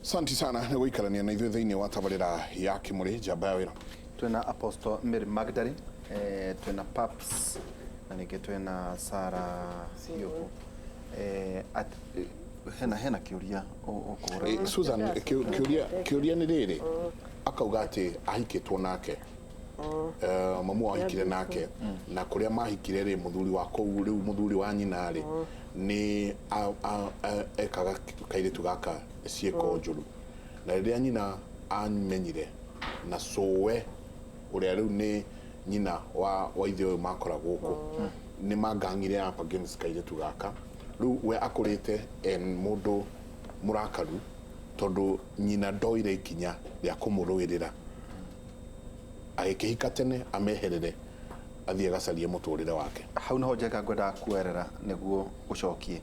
Asante sana nĩ gũikarania na ithuĩ thĩinĩ wa tabarĩra ya Kĩmũrĩ njamba ya wĩra. Twĩna Apostle Mary Magdalene, twĩna Paps na ningĩ twĩna Sarah Hiũkũ. Hena kĩũria ũkũhũra. Susan, kĩũria nĩ rĩrĩ, akauga atĩ ahikĩtwo nake, mamu wao ahikire nake, na kũrĩa mahikire rĩ, mũthuri wa kũu rĩu mũthuri wa nyina rĩ, nĩ ekaga kairĩtu gaka ciĩko njũru, na rĩrĩa nyina amenyire na cũwe ũrĩa rĩu nĩ nyina wa ithe ũyũ makora gũkũ, nĩ mangang'ire up against kairĩtu gaka. Rĩu we akũrĩte en mũndũ mũrakaru tondũ nyina ndoire ikinya rĩa kũmũrũĩrĩra, agĩkĩhika tene ameherere athiĩ agacarie mũtũrĩre wake. Hau niho Njenga ngwendaga kuoerera nĩguo ũcokie.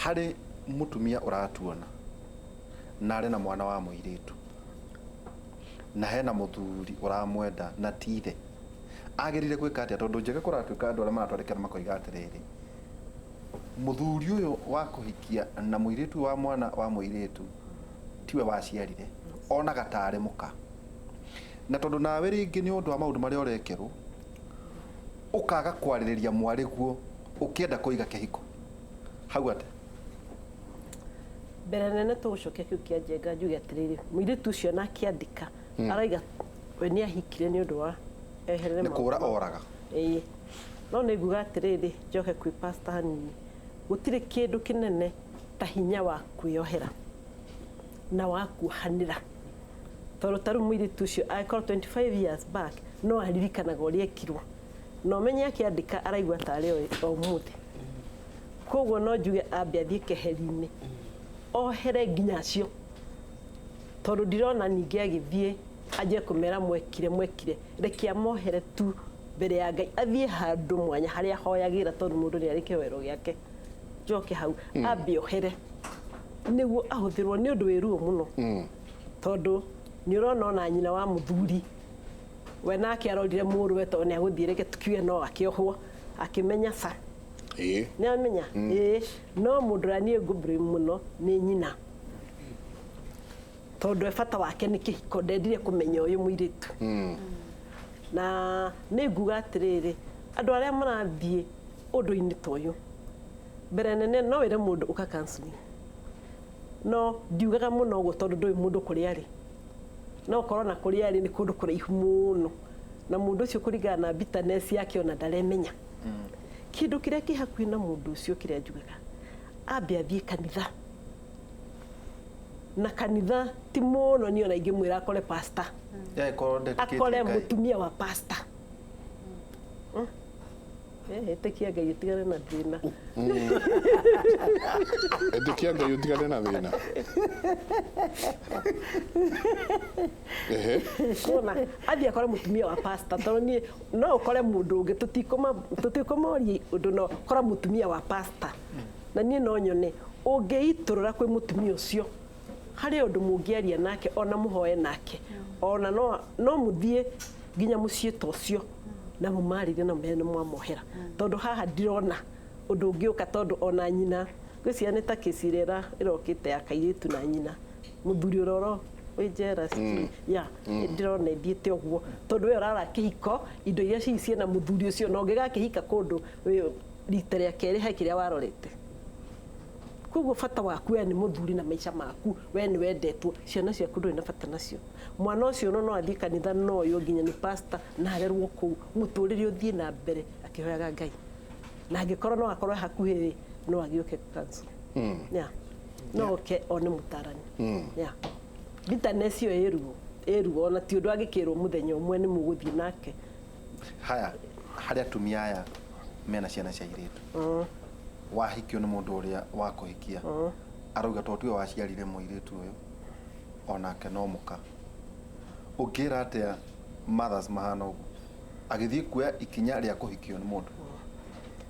Harĩ mũtumia ũratuona na arĩ na mwana wa mũirĩtu na hena mũthuri ũramwenda na ti ithe, agĩrĩire gwĩka atĩa? Tondũ Njenga kũratuĩka andũ arĩa maratwandĩkĩra makoiga atĩrĩrĩ, mũthuri ũyũ wa kũhikia na mũirĩtu wa mwana wa mũirĩtu tiwe waciarire, onaga tarĩ mũka. Na tondũ nawe rĩngĩ nĩ ũndũ wa maũndũ marĩa ũrekerwo, ũkaga kwarĩrĩria mwarĩguo ũkĩenda kũiga kĩhiko. Hau atĩa? Mbere nene tũgũcokia kĩu kĩa Njenga njuge atĩrĩrĩ, mũirĩtu ũcio ona akĩandĩka araiga we nĩ ahikire nĩ ũndũ wa eherere Nĩ kũra oraga. Ĩĩ. No nĩ nguga atĩrĩrĩ, njoke kwĩ pastor hanini, gũtirĩ kĩndũ kĩnene ta hinya wa kwĩyohera na wa kuohanĩra. Tondũ ta rĩu mũirĩtu ũcio angĩkorwo 25 years back no aririkanaga ũrĩa ekirwo, na ũmenye akĩandĩka araigua tarĩ o ũmũthĩ. Koguo no njuge ambe athiĩ keheri-inĩ ohere nginya acio, tondũ ndirona ningĩ agĩthiĩ anjie kũmera mwekire mwekire, reke amohere tu mbere ya Ngai, athiĩ handũ mwanya harĩa ahoyagĩra, tondũ mũndũ nĩ arĩ kĩhoero gĩake. Njoke hau ambe ohere nĩguo ahũthĩrwo nĩ ũndũ wĩ ruo mũno, tondũ nĩ ũrona ona nyina wa mũthuri we nake arorire mũrũwe tondũ nĩ agũthiĩ, reke tukiuge no akĩohwo, akĩmenya ca. Nĩ amenya ĩĩ, no mũndũ ũrĩa niĩ ngũ mũno nĩ nyina, tondũ we bata wake nĩ kĩhiko, ndendire kũmenya ũyũ mũirĩtu. Na nĩ nguga atĩrĩrĩ, andũ arĩa marathiĩ ũndũ-inĩ ta ũyũ, mbere nene no wĩre mũndũ ũka counseling, no ndiugaga mũno ũguo tondũ ndũĩ mũndũ kũrĩa arĩ, no ũkorwo na kũrĩa arĩ nĩ kũndũ kũraihu mũno, na mũndũ ũcio kũringana na bitterness yake ona ndaremenya. Kĩndũ kĩrĩa kĩ hakuhĩ na mũndũ ũcio kĩrĩa njugaga, ambe athiĩ kanitha, na kanitha ti mũno niĩ ona ingĩmwĩra akore pastor, akore mũtumia wa pastor. Ĩtĩkia Ngai ũtigane na thĩna. Ĩtĩkia Ngai ũtigane na thĩna. Ehe. Kuona athiĩ akore mũtumia wa pastor, tondũ niĩ no ũkore mũndũ ũngĩ tũtikũmoria ũndũ, no kora mũtumia wa pastor, na niĩ no nyone ũngĩitũrũra kwĩ mũtumia ũcio harĩ ũndũ mũngĩaria nake, ona mũhoe nake, ona no mũthiĩ nginya mũciĩ ta ũcio na mũmarĩrie na mũmere nĩ mwamohera, tondũ haha ndirona ũndũ ũngĩũka, tondũ ona nyina ngwĩciria nĩ ta kĩci ĩrĩa ĩrokĩte ya kairĩtu na nyina mũthuri ũrĩa wĩ njera ya ndĩrona ĩthiĩte ũguo, tondũ we ũrara kĩhiko indo iria ciĩ ciĩna mũthuri ũcio, na ũngĩgakĩhika kũndũ rita rĩa kerĩ he kĩrĩa warorete. Koguo bata waku we nĩ mũthuri na maica maku, we nĩ wendetwo, ciana ciaku ndũrĩ na bata nacio. Mwana ũcio no athiĩ kanitha no ũyũ nginya nĩ pastor na arerwo kũu, mũtũrĩre ũthiĩ na mbere akĩhoyaga Ngai. Na angĩkorwo no akorwo hakuhĩ rĩ, no agĩũke council. Yeah. No oke one mũtarani. Yeah. Bitterness ĩyo ĩ ruo, ĩ ruo ona ti ũndũ angĩkĩrwo mũthenya ũmwe nĩ mũgũthiĩ nake. Haya, harĩ atumia aya mena ciana cia airĩtu, wahikio nĩ mũndũ ũrĩa wakũhikia, arauga tondũ tiwe waciarire mũirĩtu ũyũ, onake no mũka. Ũngĩra atĩa mothers mahana ũguo agĩthiĩ kuoya ikinya rĩa kũhikio nĩ mũndũ?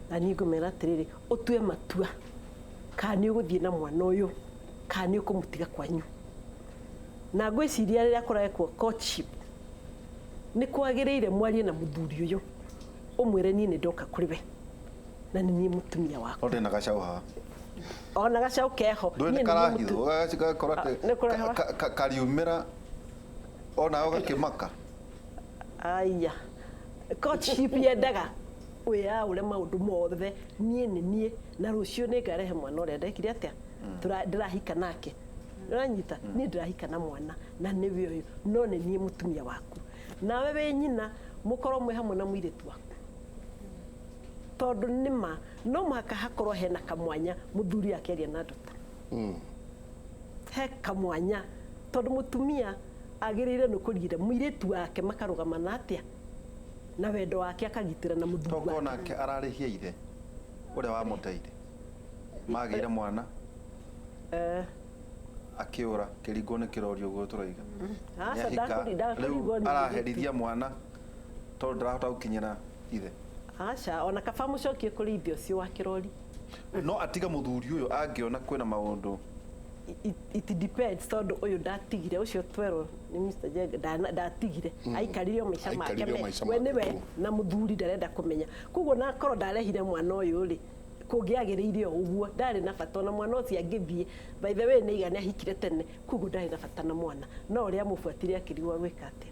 Na niĩ ngũmera atĩrĩrĩ, ũtue matua kana nĩ ũgũthiĩ na mwana ũyũ kana nĩ ũkũmũtiga kwanyu. Na ngwĩciria rĩrĩa kũrekwo courtship, nĩ kwagĩrĩire mwarie na mũthuri ũyũ, ũmwĩre niĩ nĩ ndoka kũrĩ we na nĩ niĩ mũtumia waku. No ndĩna gacaũ haha. Ona gacaũ keho. Ndũĩ Niĩ nĩ nĩ niĩ karahithwo gagakora Ah, nĩ kũrehwo. kariumĩra onawe gakĩmaka. Aya, courtship yendaga wĩyaũre maũndũ mothe. Niĩ nĩ niĩ, na rũciũ nĩ ngarehe mwana ũrĩa ndekire atĩa. Ndĩrahika nake, ũranyita? Niĩ ndĩrahika na mwana na nĩwe ũyũ, no nĩ niĩ mũtumia waku, nawe wĩ nyina, mũkorwo mwĩ hamwe na mũirĩtu waku, tondũ nĩma no mũhaka hakorwo hena kamwanya mũthuri akĩaria na ndota, he kamwanya, tondũ mũtumia agĩrĩire nĩ kũrira mũirĩtu wake, makarũgama na atĩa na wendo wake, akagitĩra na mũthuri Tokorwo wake. Nake ararĩhia ithe ũrĩa wamũteire, magĩire mwana, akĩũra kĩringwo nĩ kĩrori ũguo tũroiga. Aca, Nĩahika, ndakũringwo rĩu nĩ araherithia mwana tondũ ndarahota gũkinyĩra ithe. Aca, ona kaba mũcokie kũrĩ ithe ũcio wa kĩrori. No atiga mũthuri ũyũ angĩona kwĩna maũndũ. It depends, tondũ ũyũ ndatigire, ũcio twerwo nĩ Mr. Njenga ndatigire, aikarire o maica make. Aikarire o maica we make nĩwe tu. Na mũthuri ndarenda kũmenya, koguo nakorwo ndarehire mwana ũyũ rĩ, kũngĩagĩrĩire o ũguo, ndarĩ na bata ona mwana ũcio angĩthiĩ. By the way, nĩ igana ahikire tene, koguo ndarĩ na bata na mwana, no ũrĩa amũbuatire akĩrigwo gwĩka atĩa.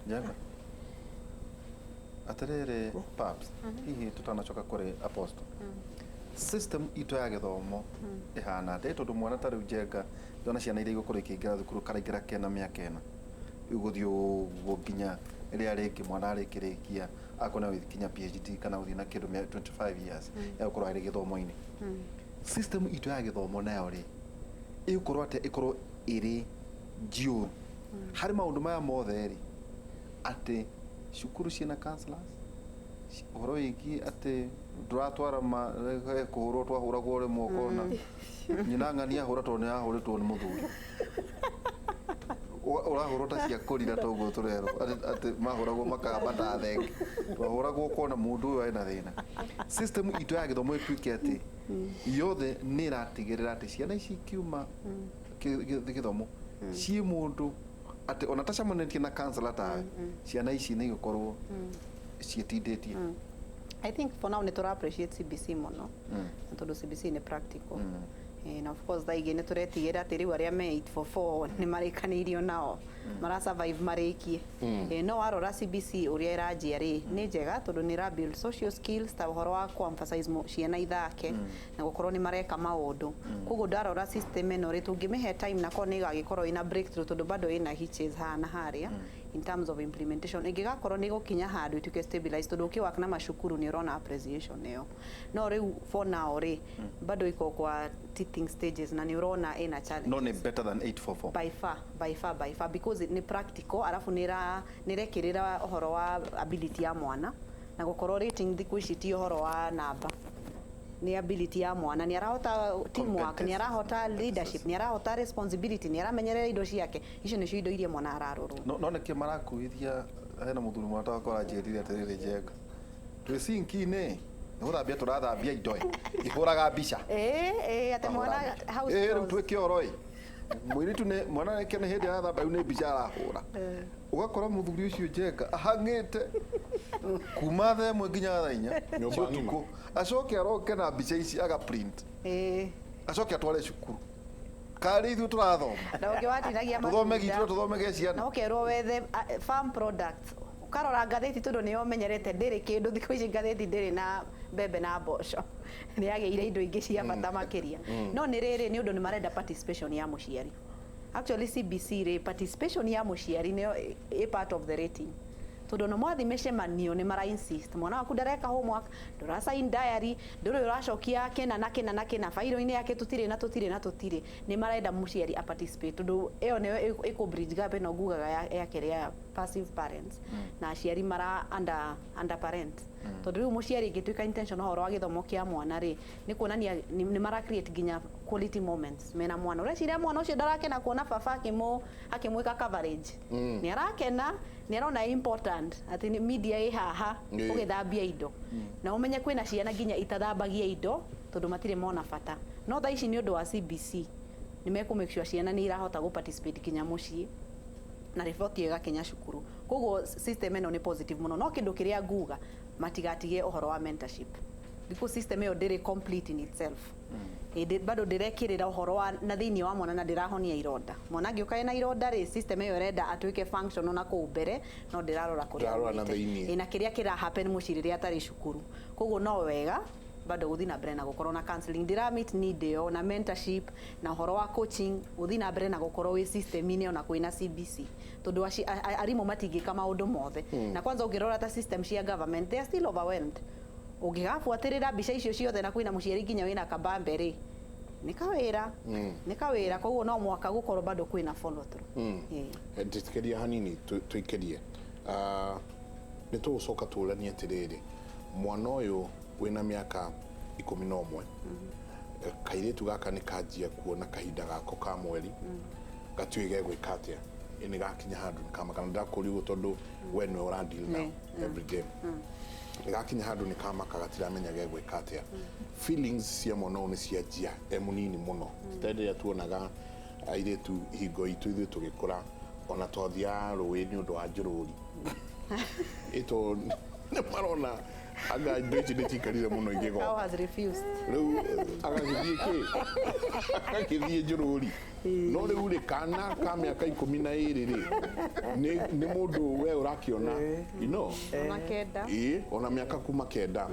Njenga, atĩrĩrĩ paps, hihi tũtanacoka kũrĩ apostle, system itũ ya gĩthomo ĩhana atĩa? Tondũ mwana ta rĩu Njenga, ndona ciana iria igũkorwo ikĩingĩra thukuru, karaingĩra kena mĩaka 4, igũthiĩ ũguo nginya rĩrĩa rĩngĩ mwana arĩkĩrĩkia akorwo nĩ gũthiĩ nginya PhD kana gũthiĩ na kĩndũ 25 years ya gũkorwo arĩ gĩthomo-inĩ. System itũ ya gĩthomo nayo rĩ, ĩgũkorwo atĩa ĩkorwo ĩrĩ njiũru harĩ maũndũ maya mothe rĩ, atĩ cukuru ciĩna counselors, ũhoro wĩgiĩ atĩ ndũratwara ma kũhũrwo, twahũragwo rĩmwe ũkona nyina ng'ania ahũra tondũ nĩ ahũrĩtwo nĩ mũthuri. Ũrahũrwo ta cia kũrira toguo tũrerwo atĩ mahũragwo makamba ta thenge, twahũragwo ũkona mũndũ ũyũ ena thĩna. System itũ ya gĩthomo ĩtuĩke atĩ yothe nĩ ĩratigĩrĩra atĩ ciana ici ikiuma gĩthomo ciĩ mũndũ, atĩ ona tacamanĩtie na counselor tawe, ciana ici nĩ igũkorwo ciĩtindĩtie. I think for now nĩ tũra appreciate CBC mũno, na tondũ CBC nĩ practical. Na of course thaa igĩ nĩ tũretigĩra atĩ rĩu arĩa me 844 nĩ marĩkanĩirio nao mara survive marĩkie. No warora CBC ũrĩa ĩranjia rĩ, nĩ njega tondũ nĩ ĩra build social skills, ta ũhoro wa kũ emphasize ciana ithake na gũkorwo nĩ mareka maũndũ. Koguo ndarora system ĩno rĩ, tũngĩmĩhe time na korwo nĩ ĩgagĩkorwo ĩna breakthrough, tondũ bado ĩna hitches haha na harĩa in terms of implementation, ĩngĩgakorwo nĩ ĩgũkinya handũ ĩtuĩke stabilized, tondũ ũkĩwork na macukuru nĩ ũrona appreciation ĩyo. No rĩu for now rĩ, bado iko kwa teething stages na nĩ ũrona ĩna challenges. No nĩ better than 844? By far, by far, by far, because nĩ practical, arabu nĩ nĩrekĩrĩra ũhoro wa ability ya mwana, na gũkorwo rating thikũ ici ti ũhoro wa namba, nĩ ability ya mwana, nĩ arahota teamwork, nĩ arahota leadership, nĩ arahota responsibility, nĩ aramenyerera indo ciake. Icio nĩcio indo iria mwana ararorwo. No nĩkĩ marakuithia? Hena mũthuri mwata wakwa aranjĩrire atĩrĩrĩ, Njenga, twĩ sinki-inĩ nĩ gũthambia tũrathambia indo ĩ, ihũraga mbica. Ĩĩ, atĩ mwana house Ĩ, rĩu chores. twĩ kĩoro ĩ, mũirĩtu nĩ mwana nĩke nĩ hĩndĩ arathamba, rĩu nĩ mbica arahũra. Ũgakora mũthuri ũcio Njenga ahang'ĩte kuma thaa 1 nginya thaa 4 Nyũmba cia ng'ima. ũtukũ, acoke aroke na mbica ici aga print, acoke atware cukuru karĩ ithuĩ tũrathoma. Na ũngĩ watinagia Tũthome matunda. gitũ, tũthomege Na ciana. ũkerwo wethe farm products, ũkarora ngathĩti tondũ nĩyo ũmenyerete, ndĩrĩ kĩndũ. Thikũ ici ngathĩti ndĩrĩ na mbembe na mboco, nĩ yagĩire indo ingĩ cia bata makĩria. No nĩ rĩrĩ, nĩ ũndũ nĩ marenda participation ya mũciari. Actually CBC rĩ, participation ya mũciari nĩyo ĩ part of the rating, tondũ no mwathi mĩcemanio nĩ mara insist mwana waku ndareka homework, ndũra sign diary, ndũrĩ ũracokia kĩna na kĩna na kĩna bairo-inĩ yake, tũtirĩ na tũtirĩ na tũtirĩ. Nĩ marenda mũciari a participate, tondũ ĩyo nĩyo ĩkũ bridge gap ĩno ngugaga ya kĩrĩa ya passive parents na aciari mara under parent, tondũ rĩu mũciari ĩngĩtuĩka intention ũhoro wa gĩthomo kĩa mwana rĩ, nĩ kuonania nĩ mara create nginya quality moments mena mwana. Ũreciria mwana ũcio ndarakena kuona baba akĩmwĩka coverage? Nĩ arakena, nĩ arona important atĩ nĩ media ĩ haha ũgĩthambia indo. Na ũmenye kwĩna ciana nginya itathambagia indo tondũ matirĩ mona bata. No thaa ici nĩ ũndũ wa CBC nĩ mekũ make sure ciana nĩ irahota gũ participate nginya mũciĩ, na riboti ĩyo ĩgakinya cukuru. Koguo system ĩno nĩ positive mũno, no kĩndũ kĩrĩa nguga, matigatige ũhoro wa mentorship. Thikũ system ĩyo ndĩrĩ complete in itself. Ĩ, bado ndĩrekĩrĩra ũhoro wa na thĩinĩ wa mwana na ndĩrahonia ironda. Mwana angĩũka ena ironda rĩ, system ĩyo ĩrenda atuĩke functional na kũu mbere, no ndĩrarora kũrĩa Ndĩrarora na aumĩte. thĩinĩ. Ĩ, na kĩrĩa kĩra happen mũciĩ rĩrĩa atarĩ cukuru. Koguo no wega bado gũthiĩ na mbere na gũkorwo na counseling, ndĩra meet need ĩyo na mentorship na ũhoro wa coaching, gũthiĩ na mbere na gũkorwo wĩ system-inĩ ona kwĩna CBC, tondũ arimũ matingĩka maũndũ mothe. Na kwanza ũngĩrora ta system cia government, they are still overwhelmed. Ũngĩgabuatĩrĩra mbica icio ciothe na kwĩna mũciari nginya wĩna kabambe rĩ, nĩ kawĩra, nĩ kawĩra. Koguo no mwaka gũkorwo bado kwĩna follow through. Ĩĩ. Njĩtĩkĩria hanini tũikĩrie. Ah, nĩ tũgũcoka tũranie atĩrĩrĩ, mwana ũyũ wĩna mĩaka 11, kairĩtu gaka nĩ kanjia kuona kahinda gako ka mweri, gatiũĩ gegwĩka atĩa. Ĩ, nĩ gakinya handũ nĩ kamaka, na ndakũria ũguo tondũ we nĩwe ũradeal nao every day. Nĩ gakinya handũ nĩ kamaka, gatiramenya gegwĩka atĩa. Feelings cia mwana ũyũ nĩ cianjia e mũnini mũno, ti ta rĩrĩa tuonaga airĩtu hingo itũ ithuĩ tũgĩkũra, ona twathiaga rũĩ nĩ ũndũ wa njũrũri ĩto nĩ marona anga indo ici nĩ cikarire mũno Cow ingĩgoka. has refused. Rĩu agagĩthiĩ kĩ, agagĩthiĩ njũrũri. No rĩu rĩ, kana ka mĩaka 12 rĩ, nĩ mũndũ we ũrakĩona. Ona 9. Ĩĩ, ona mĩaka kuma 9.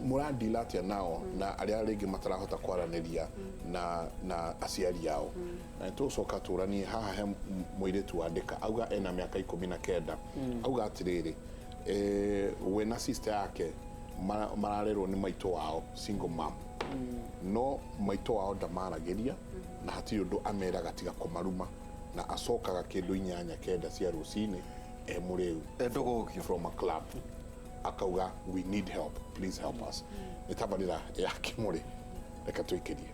Mũradila atĩa nao na arĩa rĩngĩ matarahota kwaranĩria na aciari ao? Na nĩtũgũcoka tũranie haha he mũirĩtu wandĩka, auga ena mĩaka 19, auga atĩrĩrĩ, we na sister yake mararerwo nĩ maitũ wao, single mom, no maitũ wao ndamaragĩria na hatirĩ ũndũ ameraga tiga kũmaruma, na acokaga kĩndũ 8 9 cia rũcinĩ e mũrĩu Ndũgũgio. from a club. Akauga, "We need help, please help us." Nĩ tabarĩra ya Kĩmũrĩ, reke tũikĩrie.